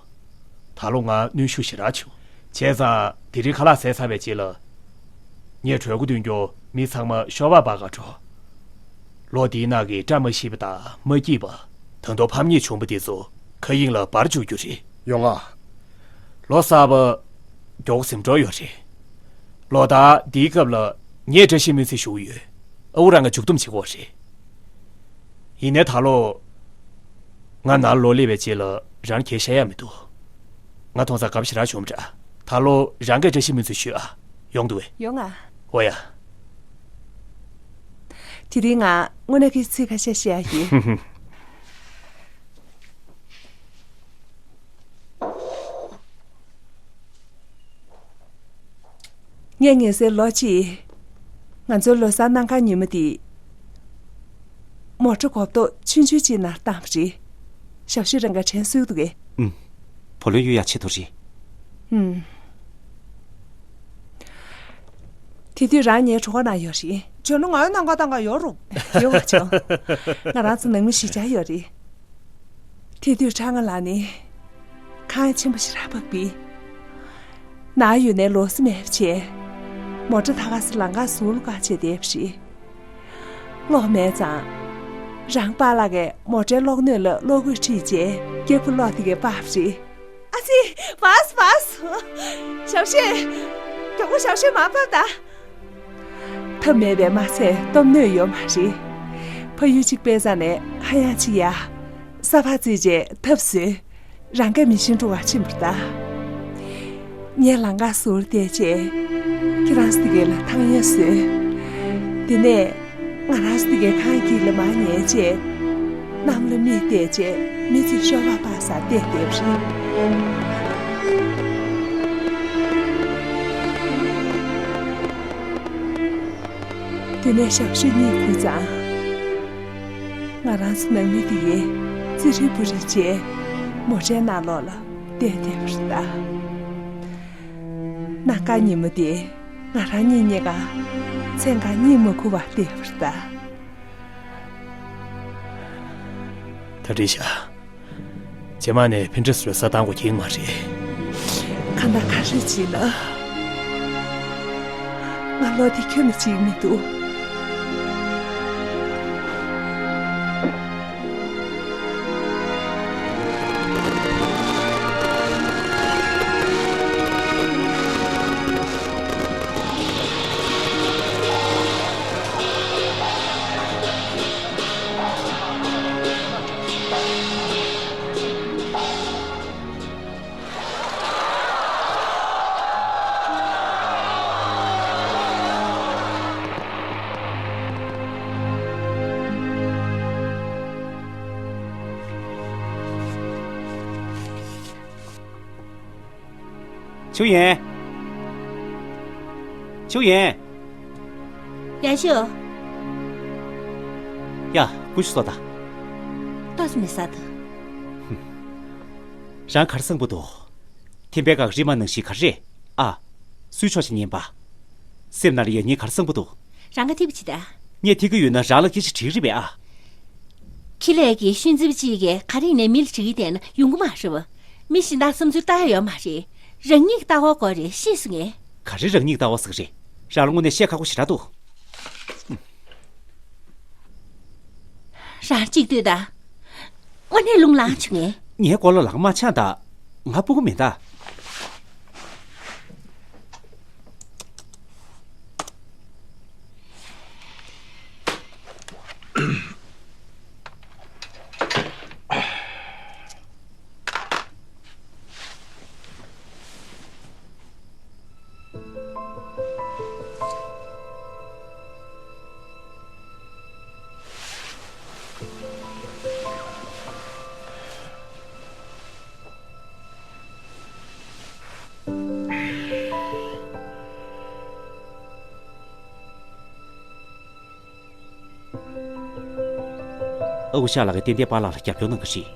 ད་ལོ་ང་གནོན་ཤུགས་ཞེ་དྲག་བྱུང་། བྱས་ཙང་དེ་རིང་ཁ་ལག་ཟས་ཚར་བའི་རྗེས་ལ། ངས་གྲོས་འགོ་འདོན་རྒྱུ། མི་ཚང་མ་ཤོག་སྦག་སྦག་ག་འགྲོ། ལོ་འདིའི་ནང་གི་བཀྲ་མ་ཤིས་པ་དང་མ་སྐྱིད་པ། ད་དུང་ཕམ་ཉེས་བྱུང་བ་དེ་ཚོ་མཁའ་དབྱིངས་ལ་འབར་འཇུག་རྒྱུ་རེད། ཡོང་ང་། ལོ་གསར་པ། མགྱོགས་ཟིན་འགྲོ་ཡོད་རེད། ལོ་ལྟར་འདིའི་སྐབས་ལ་ངས་བཀྲ་ཤིས་སྨོན་ཚིག་ཞུ་གི་ཡོད། ཨ་ཁུ་རང་གིས་མཇུག་བསྡོམས་བྱེད་དགོས་རེད། ཡིན་ནའི་ད་ལོ། ང་ནཱ་ལོག་སླེབས་པའི་རྗེས་ལ་རང་གད་ཤ་ཡག་མི་འདུག་ང་མཐོང་ཙང་དགའ་པོ་ཞེ་དྲག་བྱུང་བ་འདྲ། ད་ལོ་རང་གིས་བཀྲ་ཤིས་སྨོན་ཚིག་ཞུས་ཨ། ཡོང་འདུག་བས། ཡོང་ང་། འོ་ཡ། དེ་རིང་ང་དངོས་གནས་ཀྱི་ཚིག་ཁ་ཤས་བཤད་ཡ་ཡིན། ངས་ངེས་གསལ་ལོ་གཅིག་ང་ཚོའི་ལོ་གསར་གནམ་གང་ཉིན་མོ་དེ། མོ་ཊ་གོ་ཐོག་ཆུང་ཆུང་ཅིག་ནང་བཏང་བ་རེད། ཞབས་ཞུ་རང་གིས་དྲན་གསོ་འདུག་གས། ཨུམ། བུ་ལོན་གཡུག་ཡག་ཆེད་དུ་རེད། ཨུམ། དེ་དུས་རང་ངའི་གྲོད་ཁོག་ན་ཡོད་རེད། བྱས་ན་ང་ཡང་ནམ་མཁའ་ཐང་ག་ཡོད་རུང་ཡོད་པ་བྱུང་། ང་རང་ཚོ་ནང་མི་བཞི་ཆ་ཡོད་རེད། དེ་དུས་ཁྲ་ང་ལགས་ནི་ཁང་ཆེན་པོ་ཞིག་རག་པ་བི། ནང་ཡོད་ནའི་ལོ་སི་མེད་པ་བྱས། མོ་ཊ་ཐག་ཁ་སི་ལམ་ཁ་ཟུར་ལ་བཀག་བྱས་བསྡད་པ་རེད། གློག་མེད་ཙང་། རང་པཱ་ལགས་ཀྱིས་མོ་ཊའི་གློག་སྣོད་ལ་གློག་སྐུད་ཁྲིད་རྗེས་སྐྱ་བུ་གློག་དེ་གས་སྤར་བ་རེད། ཨ་ཙི། བཱས་བཱས། ཞབས་ཞུ། མགྱོགས་པོ་ཞབས་ཞུ་མར་ཕབ་དང་། ཐབས་མེད་པས་མ་ཚད་སྟོབས་སྣོད་ཡོད་མ་རེད། ཕ་ཡུལ་གཅིག་པའི་རྩ་ནས་ཧ་ཡང་ཅིག་ཡ། ས་ཕག་རྩིས་རྗེས་ཐབས་བཟོས། རང་ག་མི་ཤེས་འགྲོ་བ་ཕྱིན་པར་གདའ། ངས་ལམ་ཁ་ཟུར་བལྟས་རྗེས། ཁྱེད་རང་ཚོ་དེ་གས་ལ་ཐང་ཡ་བཟོས། དེ་ནས་ང་རང་ཚོ་དེ་གས་ཁང་དཀྱིལ་ལ་མར་ཉལ་རྗེས། གནམ་ལ་མིག་བལྟས་རྗེས་མི་ཚོས་ཤོག་སྦག་སྦག་ཟ་བལྟས་བསྡད་པ་རེད། དེ་ནས་ཞག་ཤོས་གཉིད་ཁུག་ཙང་། ང་རང་ཚོ་ནང་མི་དེ་ཡིས་ཙི་རི་བུ་རི་བྱས་མོ་ཊའི་ནང་ལོགས་ལ་བསྡད་བསྡད་པ་རེད་ད། གནམ་གང་ཉིན་མོ་དེ་ང་རང་གཉིས་གཉིས་ཀ་མཚན་གང་གཉིད་མ་ཁུག་པར་བསྡད་པ་རེད་ད། ད་འགྲིག་ཤག་རྗེས་མ་ནས་ཕན་ཁྲིས་སུ་ས་བཏང་དགོས་ཀྱི་མ་རེད། གང་ལྟར་ག་རེ་བྱས་ན། ང་ལོ་དེ་ཁྱོན་ནས་བརྗེད་མི་འདུག་ཆུ་ཡན། ཆུ་ཡན། ཡ་ཤོ། ཡ། ཀུ་ཤུ་སོ་ད། ཏོག་ཙམ་མི་ཟ་ད། རང་གར་སང་པོ་འདུག་ཐིམ་པའི་སྐག་རི་མ་ནང་བཞིན་ག་རེ་རེད་ཨ། སུའི་ཕྱོགས་ཤིག་ཉན་པ། སེམས་ནང་ལ་ཡ་ངའི་གར་སང་པོ་འདུག་རང་ག་ཐིབ་ཅི་ད། ངས་ཐིག་གི་ཡོད་ན་རང་ལ་སྐད་ཆ་དྲིས་རེད་པས་ཨ། ཁྱི་ལས་ཀྱི་ཤུན་རྩིབ་གཅིག་གིས་ག་རེ་ཡིན་ནའི་མི་ལ་དྲི་གི་བསྡད་ན་ཡོང་གི་མ་རེད་བ། མི་གཞན་དག་བསམ་ཚུལ་ལྟ་ཡ་ཡོད་མ་རེད། རང་ཉིད་ཀྱི་ལྟ་བ་དགོས་རེད་ཤེས་སོང་ངས། ག་རེ་རང་ཉིད་ལྟ་བ་ཟེར་གི་རེད། རང་ལ་དངོས་གནས་བཤད་ཁག་པོ་ཞེ་དྲག་འདུག་རང་གཅིག་ལྟོས་དང་། དངོས་གནས་རླུང་ལངས་བྱུང་ངས། ངའི་མགོ་ལ་ལག་མ་འཆང་དང་། ང་སྤུ་གུ་མིན་ད། ཨ་ཁུ་ཤ་ལགས་ཀྱིས་ཏན་ཏན་པཱ་ལགས་ལ་རྒྱབ་སྐྱོར་གནང་གི་རེད།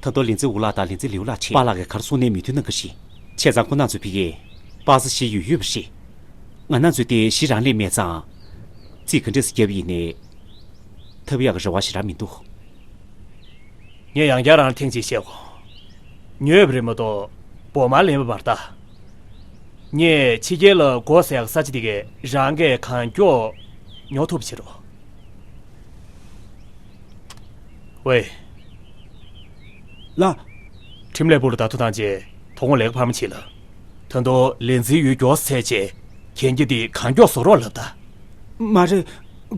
ད་དུང་ལིན་ཙི་ཝུ་ལགས་དང་ལིན་ཙི་ལིའུ་ལགས་ཆེད་པཱ་ལགས་ཀྱིས་ག་རེ་གསུང་ནའི་མོས་མཐུན་གནང་གི་རེད། བྱས་ཙང་ཁོང་རྣམ་ཚོས་ཕ་གིར་པ་སངས་ཞེ་ཡོད་ཡོད་པ་རེད། ང་རྣམ་ཚོས་དེ་གཞི་རང་ལས་མེད་ཙང་། རྩིས་ག་འདྲས་སེ་བརྒྱབ་པ་ཡིན་ནའི། ཐབས་ཡག་གི་རེ་བ་ཞེ་དྲག་མི་འདུག་ངས་ཡང་བསྐྱར་རང་ལ་ཐེངས་གཅིག་བཤད་གོ། ཉོས་པ་རེད་མ་གཏོགས་བོགས་མར་ལེན་པ་མ་རེད་ད། ངས་ཕྱི་རྒྱལ་ལ་སྒོ་ཟེར་ཡག་ས་ཆ་དེ་གས་རང་གིས་གང་མགྱོགས་ཉོ་ཐུབ་པ་བྱེད་རོགས། ཝེ། ལགས། ཁྲིམས་ལས་པུའུ་ལ་བརྡ་ཐོ་བཏང་རྗེས་དོ་དགོང་ལས་ཀ་འཕར་མ་བྱེད་ལ། ད་དུང་ལིན་ཙིའི་ཡུལ་མགྱོགས་སེ་བཙལ་བྱས་གན་རྒྱ་དེ་གང་མགྱོགས་བཟོ་རོགས་ལབ་ད། མ་རེད།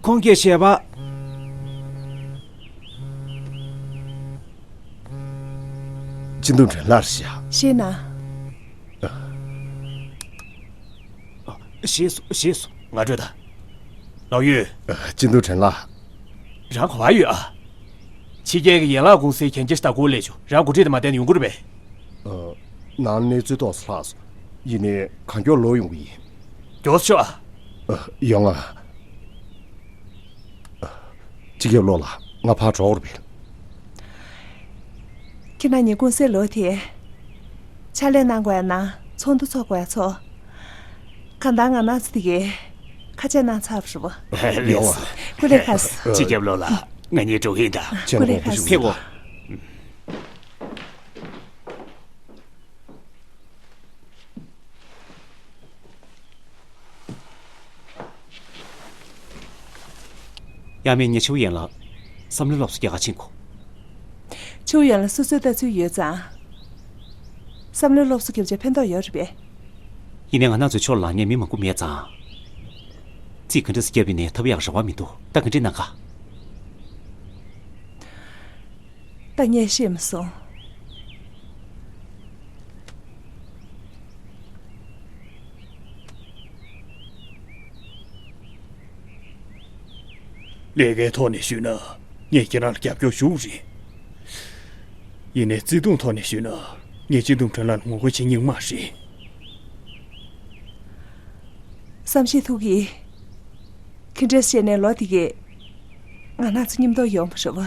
ཁོང་གིས་བཤད་པ། སྤྱི་འདོམས་ཁྲེན་ལགས་རེད་ཤག་ཤེས་ན། ཞེས་སོ། ཞེས་སོ། ང་སྤྲོད་ད། ལའོ་ཡུས། སྤྱི་འདོམས་ཁྲེན་ལགས། རང་ག་པར་ཡོད་ཨ། ཕྱི་རྒྱལ་གྱི་ཡན་ལག་ཀུང་སིའི་གན་རྒྱ་ཞིག་ད་གུ་སླེབས་བྱུང་། རང་འགོ་ཁྲིད་དེ་མ་བསྡད་ན་ཡོང་གི་རེད་པས། ཨ། ནང་གནས་ཚུལ་ཏོག་ཙམ་ལྷག་སོང་། ཡིན་ནའི་གང་མགྱོགས་ལོག་ཡོང་གི་ཡིན། མགྱོགས་ཤོག་ཨ། ཨ། ཡོང་ང་། ཨ། སྤྱི་ཁྱབ་བློ་ལགས། ང་ཕར་འགྲོ་དགོས་རེད་པས། ཁྱེད་རང་གཉིས་ཀུང་སིར་ལོག་དེ། ཕྱག་ལས་གནང་དགོས་ཡ་གནང་། ཚོགས་འདུ་ཚོགས་དགོས་ཡ་ཚོགས། གང་ལྟར་ང་རང་ཚོ་དེ་གའི་ཁ་ཆད་གནང་ཚར་བ་རེད་པ། ཡོང་ང་། ཀུ་ལེ་ཁ་སོ། སྤྱི་ཁྱབ་བློ་ལགས། ང་གཉིས་འགྲོ་གི་ཡིན་ད། ཁྱེད་ཀུ་ལེ་ཁ་སོ། ཕེབས་གོ། ཡང་མིན་ངས་ཆུ་ཡན་ལ་བསམ་བློའི་སློབ་གསོ་རྒྱག་ག་ཕྱིན་གོ། ཆུ་ཡན་ལ་སོ་སོའི་ལྟ་ཚུལ་ཡོད་ཙང་། བསམ་བློའི་སློབ་གསོ་བརྒྱབ་བྱས་ཕན་ཐོགས་ཡོད་རེད་པས། ཡིན་ནའི་ང་རང་ཚོའི་ཕྱོགས་ལ་ལངས་མཁན་མི་མང་པོ་མེད་ཙང་། རྩིས་ག་འདྲ་སེ་བརྒྱབ་པ་ཡིན་ནའི་ཐོབ་ཡག་རེ་བ་མི་འདུག་ད་ག་འདྲས་གནང་ག། ད་ངས་ཤེས་མ་སོང་། ལས་ཀའི་ཐོག་ནས་ཞུས་ན་ངས་ཁྱེད་རང་ལ་རྒྱབ་སྐྱོར་ཞུ་གི་རེད། ཡིན་ནའི་བརྩེ་དུང་ཐོག་ནས་ཞུས་ན་ངས་སྤྱི་འདོམས་ཁྲེན་ལགས་ལ་ངོ་རྒོལ་བྱེད་སྙིང་མ་རེད། བསམ་ཤེས་ཐུགས་ཀྱིས། ཁི་འདྲ་བཤད་ནས་ལོ་དེ་གས་ང་རང་ཚོ་མཉམ་དུ་ཡོང་བ་རེད་བ།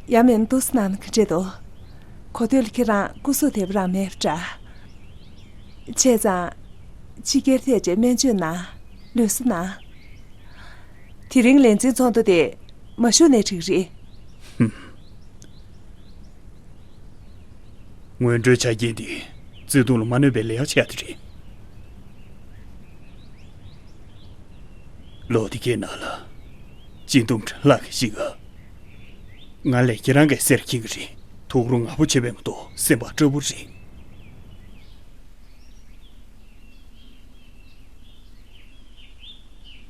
ཡང་མིན་འདུག་སེ་གནང་ན་ག་འདྲས་འདུག་གོ་ཐོས་ལ་ཁྱེད་རང་སྐུ་གཟུགས་བདེ་པོ་རང་མེད་པ་འདྲ། བྱས་ཙང་། ཕྱི་རྒྱལ་ཐད་ཀྱི་སྨན་བཅོས་གནང་། ལུས་གསོ་གནང་། དེ་རིང་ལས་འཛིན་ཚོགས་འདུ་དེ་མ་ཞུགས་ནའི་འགྲིག་རེད། སྔོན་འགྲོའི་ཆ་རྐྱེན་འདི་བརྩེ་དུང་ལ་མ་གནོད་པའི་ལས་ཀ་བྱེད་ཡ་དེ་རེད། ལོ་དེ་གའི་ནང་ལ་སྤྱི་འདོམས་ཁྲེན་ལགས་ཀྱིས་ཤིག་ག་ང་ལས་ཁྱེད་རང་གིས་གསེར་འཁྱེར་གྱི་རེད། ཐུགས་རུ་ང་པོ་བྱེད་པས་མ་གཏོགས་སེམས་པ་སྐྲག་པོ་རེད།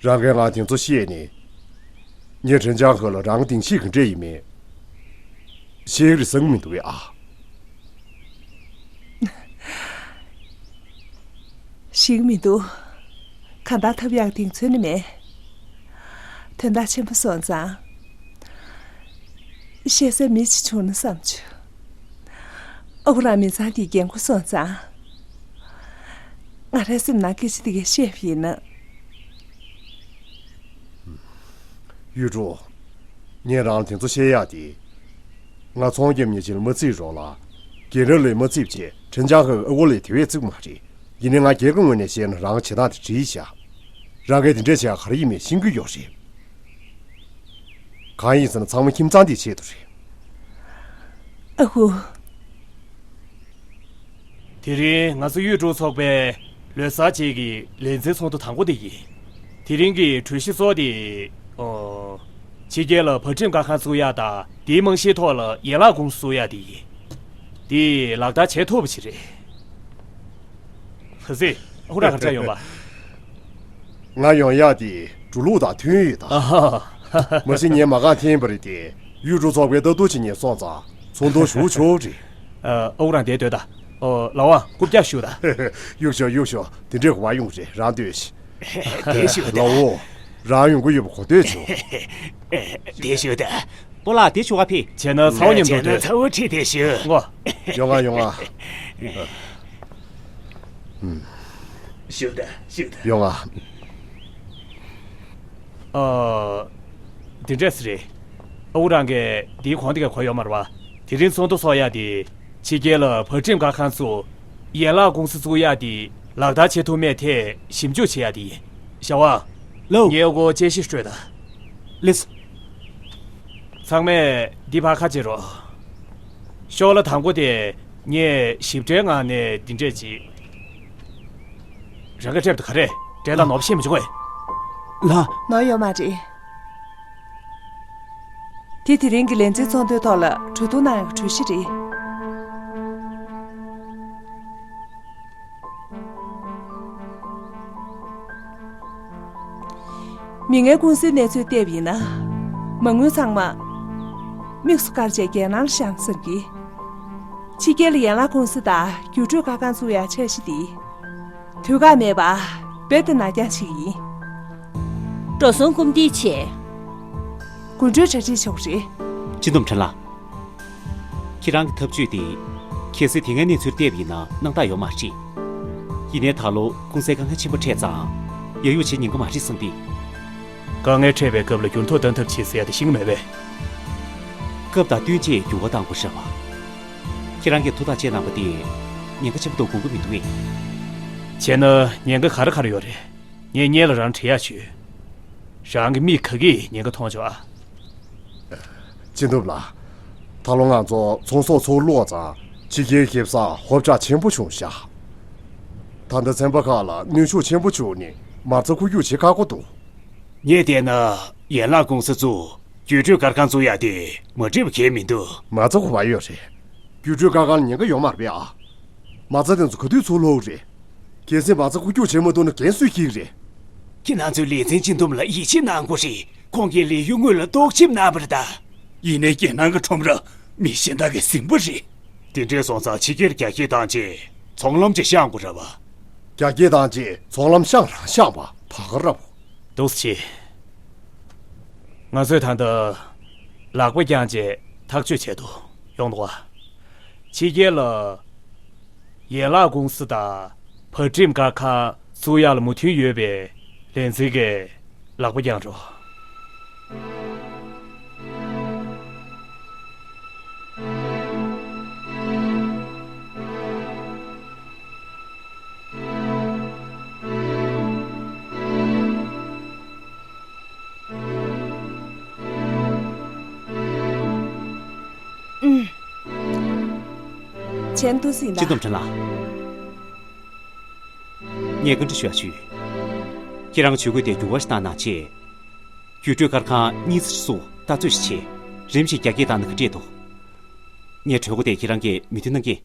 རང་གིས་ང་དེ་ཚོ་བཤད་ནས། ངས་ཁྲེན་ཅང་ཧེ་ལ་རང་གདིང་ཤེས་ག་འདྲས་ཡིན་མིན་ཤེས་ཀྱི་རེད་བསམ་གྱི་མི་འདུག་གས་ཨ། ཤེས་ཀྱི་མི་འདུག་གང་ལྟར་ཐབས་ཡག་གདེང་ཚོད་ནི་མེད། དོན་དག་ཆེན་པོ་སོང་ཙང་། བཤད་སའི་མི་ཞིག་བྱུང་ན་བསམ་བྱུང་། ཨ་ཁུ་རང་མི་ཚང་དེའི་རྒན་གོག་སོང་ཙང་། ང་རའི་སེམས་ནང་སྐད་ཆ་དེ་གས་བཤད་པ་ཡིན་ན། གཡུ་སྒྲོན། ངས་རང་ལ་དེ་ཚོ་བཤད་ཡག་དེ། ང་ཚོང་རྒྱབ་མཁན་ཅིག་ལ་མ་བརྩིས་རོགས་ལ། རྒན་རབས་ལ་མ་བརྩིས་བྱས་ཁྲེན་ཅང་ཧེ་ཨ་ཁུ་ལ་དེ་བས་བརྩི་གི་མ་རེད། ཡིན་ནའི་ང་སྒེར་གྱི་ངོས་ནས་བཤད་ན་རང་བྱེད་སྟངས་དེ་འགྲིག་ཤག་རང་གིས་དེ་འདྲས་བྱེད་ཡག་ག་རེ་ཡིན་མིན་ཤེས་ཀྱི་ཡོད་རེད། གང་ཡིན་ཟེར་ན་ཚང་མ་ཁྱིམ་ཚང་འདིའི་ཆེད་དུ་རེད། ཨ་ཁུ། དེ་རིང་ང་ཚོ་གཡུ་སྒྲོན་ཚོགས་པའི་ལོ་གསར་རྗེས་ཀྱི་ལས་འཛིན་ཚོགས་འདུ་དང་པོ་དེ་ཡིན། དེ་རིང་གི་གྲོས་གཞི་གཙོ་བོ་དེ། ཨོ། ཕྱི་རྒྱལ་ལ་བག་ཁྲིམས་བཀག་ཁང་བཙུགས་ཡག་དང་དེའི་རྨང་གཞིའི་ཐོག་ལ་ཡན་ལག་ཀུང་སི་བཙུགས་ཡག་དེ་ཡིན། དེ་ལག་བསྟར་བྱེད་ཐུབ་པ་ཞིག་རེད། ཧ་ཟེ། ཨ་ཁུ་རང་ག་རེ་ཡོང་པ། ང་ཡོང་ཡག་དེ་འགྲོ་ལུགས་དང་མཐུན་ཡོད་ད། ཨ་ཧ། མ་གཞི་ངས་མ་རྐང་འཐེན་པ་རེད་དེ། གཡུ་སྒྲོན་ཚོགས་པའི་ལྟ་རྟོག་བྱེད་མཁན་སོང་ཙང་ཚོགས་འདུར་ཞུགས་ཆོག་རེད། ཨ་ཁུ་རང་འདིར་སྡོད་ད། ཨོ་ལགས་དབང་རྐུབ་བཀྱག་གཞུས་ད། གཡུག་ཞོག་གཡུག་ཞོག་དེ་འདྲས་གོ་བ་ཡོང་གི་རེད། རང་སྡོད་ཤིག་དེ་ཞུ་ད། ལགས་འོ། རང་ཡོང་གི་ཡོད་པ་གོ་ཐོས་བྱུང་། དེ་ཞུ་ད། སྤོ་ལགས་དེ་ཞུ་བ་ཕེབས། བྱས་ན་ཚ་བོ་མཉམ་དུ་བྱས་ན་སྡོད། ཚ་བོ་ཁྲིད་དེ་ཞུ། ཨོ། ཡོང་ང་ཡོང་ང་། ཞུ་ད་ཞུ་ད། ཡོང་ང་། ཨ། འདི་འདྲས་རེད། ཨ་ཁུ་རང་གིས་འདིའི་གོང་དེ་ག་གོ་ཡོད་མ་རེད་པ། དེ་རིང་ཚོགས་འདུ་ཚོགས་ཡག་དེ། ཕྱི་རྒྱལ་ལ་བག་གྲིམ་སྒར་ཁང་བཙུགས། ཡན་ལག་ཀུང་སི་བཙུགས་ཡག་དེ་ལག་བསྟར་བྱེད་ཐུབ་མེད་ཐད་ཞིབ་འཇུག་བྱེད་ཡག་དེ་ཡིན། ཞའོ་ཝང་། ལོ། ངས་ཨ་ཁུར་དཔྱད་ཞིབ་སྤྲོད་དང་། ལགས་སོ། ཚང་མས་འདི་ཕར་ཁ་ཕྱེ་རོགས། ཤོག་ལྷེ་དང་པོ་དེ་ངས་ཞིབ་ཕྲའི་ངང་ནས་འདི་འདྲས་ཅིག་རང་གིས་སྤྲད་པ་དེ་ག་རེ་རེད། ལ། ནོར་བ་ཤེས་མི་བྱུང་ངས། ལགས། ནོར་ཡོད་མ་རེད། དེ་དེ་རིང་གི་ལས་འཛིན་ཚོགས་འདུའི་ཐོག་ལ་གྲོས་བསྡུར་གནང་ཡག་གི་གྲོས་གཞི་རེད། མི་ངན་ཀུང་སིའི་གནས་ཚུལ་བལྟས་པ་ཡིན་ན། མ་དངུལ་ཚང་མ་དམིགས་སུ་བཀར་བྱས་རྒྱལ་ནང་ལ་བཞག་ཟེར་གི། ཕྱི་རྒྱལ་ལ་ཡན་ལག་ཀུང་སི་དང་རྒྱུགས་སྤྲོད་སྒར་ཁང་བཙུགས་ཡག་འཆར་གཞི་འདི། དུས་བཀག་མེད་པར་རྦད་དེ་ནར་འགྱངས་བྱེད་ཀྱི་ཡིན། འགྲོ་སོང་རྐུབ་སྟེགས་ཆེ། དགུན་སྤྲོད་གྲ་སྒྲིག་བྱེད་དགོས་རེད། སྤྱི་འདོམས་ཁྲེན་ལགས། ཁྱེད་རང་གི་ཐབས་ཇུས་དེ། གལ་སྲིད་དེ་སྔའི་གནས་ཚུལ་བལྟས་པ་ཡིན་ན་སྣང་དག་ཡོད་མ་རེད། ཡིན་ནའི་ད་ལོ་ཀུང་སིའི་དཀའ་ངལ་ཆེན་པོ་འཕྲད་ཙང་། ཡ་ཡུ་བྱེད་ཉན་གི་མ་རེད་བསམ་སྟེ། དཀའ་ངལ་འཕྲད་པའི་སྐབས་ལ་འགྱུར་ལྡོག་གཏང་ཐབས་བྱེད་ཟེར་ཡ་དེ་ཤེས་ཀྱི་མེད་པས། སྐབས་དང་བསྟུན་བྱས་འགྱུར་བ་གཏང་དགོས་རེད་པ། ཁྱེད་རང་གིས་ཐུགས་ཐག་བཅད་གནང་པ་དེ་ཉེན་ཁ་ཆེན་པོ་འདུག་དགོངས་ཀྱི་མི་འདུག་གས། བྱས་ན་ཉེན་ཁ་ག་རེ་ག་རེ་ཡོད་རེད། ངས་སྔོན་ལ་རང་དྲི་ཡག་བྱོས། རང་གི་མིག་ག་གིས་ཉེན་ཁ་མཐོང་ཆོག་ཨ། སྤྱི་འདོམས་ལགས། ད་ལོ་ང་ཚོ་ཚོང་ཟོག་ཚུར་བླུགས་ཙང་ཕྱི་རྒྱལ་གྱི་གྱེས་ས་ཧོབ་ཆག་ཆེན་པོ་བྱུང་ཤག་ད་ལྟ་ཚན་པ་ཁག་ལ་གནོན་ཤུགས་ཆེན་པོ་བྱུང་ནས་མ་རྩ་འཁོར་རྒྱུག་བྱེད་ཁག་པོ་འདུག་ངས་བལྟས་ན་ཡན་ལག་ཀུང་སི་བཙུགས། རྒྱུགས་སྤྲོད་སྒར་ཁང་བཙུགས་ཡག་དེ་མ་འགྲིག་པ་གང་ཡང་མི་འདུག་མ་རྩ་ཁོ་པ་ཡོད་རེད། རྒྱུགས་སྤྲོད་སྒར་ཁང་ལ་ཉེན་ཁ་ཡོད་མ་རེད་པས་ཨ། མ་རྩ་དེ་ཚོ་ག་དུས་ཚུར་བླུགས་རེད། གལ་སྲིད་མ་རྩ་འཁོར་རྒྱུག་བྱེད་མ་ཐུབ་ན་འགན་སུས་འཁྱེར་རེད། ཁྱེད་རང་ཚོས་ལས་འཛིན་སྤྱི་འདོམས་ལ་ཡིད་ཆེས་གནང་དགོས་རེད། ཁོང་གིས་ལས་ཡུན་སྔོན་ལ་རྟོག་ཞིབ་གནང་བ་རེད་ད། ཡིན་ནའི་རྒྱལ་ནང་གི་ཁྲོམ་ར་མི་གཞན་དག་གིས་ཟིན་པ་རེད། དེ་འདྲས་སོང་ཙང་ཕྱི་རྒྱལ་རྒྱ་སྐྱེད་བཏང་རྗེས་ཚོང་ལམ་ཅིག་བཤམས་དགོས་རེད་པ། རྒྱ་སྐྱེད་བཏང་རྗེས་ཚོང་ལམ་བཤམས་རང་བཤམས་པ་ད་ག་རེད་པ། འདུག་སེ་བྱེད། ང་ཚོས་ད་ལྟ་ལག་པ་བརྐྱངས་རྗེས་ཐག་གཅོད་བྱེད་དུ་ཡོང་འདུག་པ། ཕྱི་རྒྱལ་ལ་ཡན་ལག་ཀུང་སི་དང་བག་གྲིམ་སྒར་ཁང་བཙུགས་ཡག་ལ་མོས་མཐུན་ཡོད་པའི་ལས་འཛིན་གྱིས་ལག་པ་བརྐྱངས་རོགས། ཨུམ། ཆན་ཏུ་སི་ན། སྤྱི་འདོམས་ཁྲེན་ལགས། ངས་བཀའ་འདྲི་ཞུ་ཡག་ཞུ། ཁྱེད་རང་ཇུས་འགོད་དེ་འགྱུར་བ་ཞིག་བཏང་གནང་རྗེས། རྒྱུགས་སྤྲོད་སྒར་ཁང་གཉིས་ཙམ་བཙུགས་ལྟ་ཚོད་ཞིག་བྱས། རིམ་བཞིན་རྒྱ་སྐྱེད་བཏང་ན་ག་འདྲས་འདུག་ངས་གྲོས་འགོ་དེ་ཁྱེད་རང་གིས་མོས་མཐུན་གནང་གི།